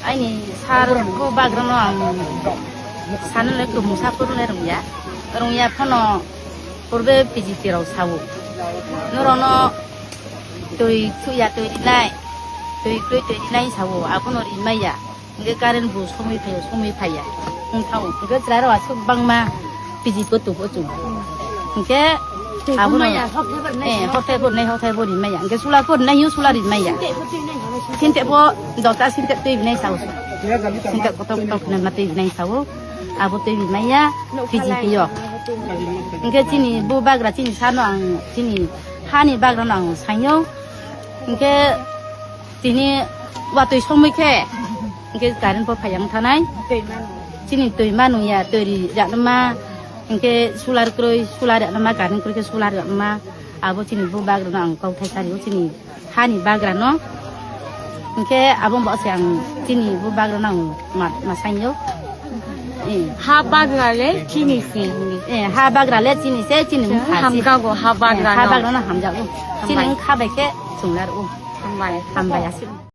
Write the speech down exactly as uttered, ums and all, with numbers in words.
Aini sar ko bagrano ang sanole tumung saphuru le rungya. Rungya phano purbe P G P rok sawo. Norokno twi thuya twi rinai, twi krwi twi rinai sawo, abono rimaya. Hingke current bo somoi phai, somoi phaiya. Wng thango. Hingke chwrairok aswk bangma P G P o tubu chung. Hingke abono maya, hokthai bo rinai, eh, hokthai bo rinai, hokthai bo rinai maya. Hingke solar bo rinai, solar rinai ya. Sintek bo twi nai, sintek bo twi nai, sintek bo dota sintek twi rinai sao. Sintek kotor kotor khna ma twi rinai sao. Abo twi rinai ya, P G P o. Hingke chini bo bagra chini sano ang chini hani bagrano ang saingo. Hingke tini watwi somoi khe, hingke current bo phai yang thanai. Chini twi manu ya, twi ri rano ma, hingke solar kroi, solar rano ma, current kroi khe solar rano ma. Abo chini bo bagrano ang kok thai sari o chini hani bagrano. Hingke abo bo se ang chini bo bagrano ang ma, ma saingo. Eh. Ha bagra le chini se. Eh, ha bagra le chini se, chini wng kha se. Hamjago ha bagra no. Eh, ha bagra no hamjago. Chini wng kha bai khe chwng lar o. Hambai. Hambai aswk.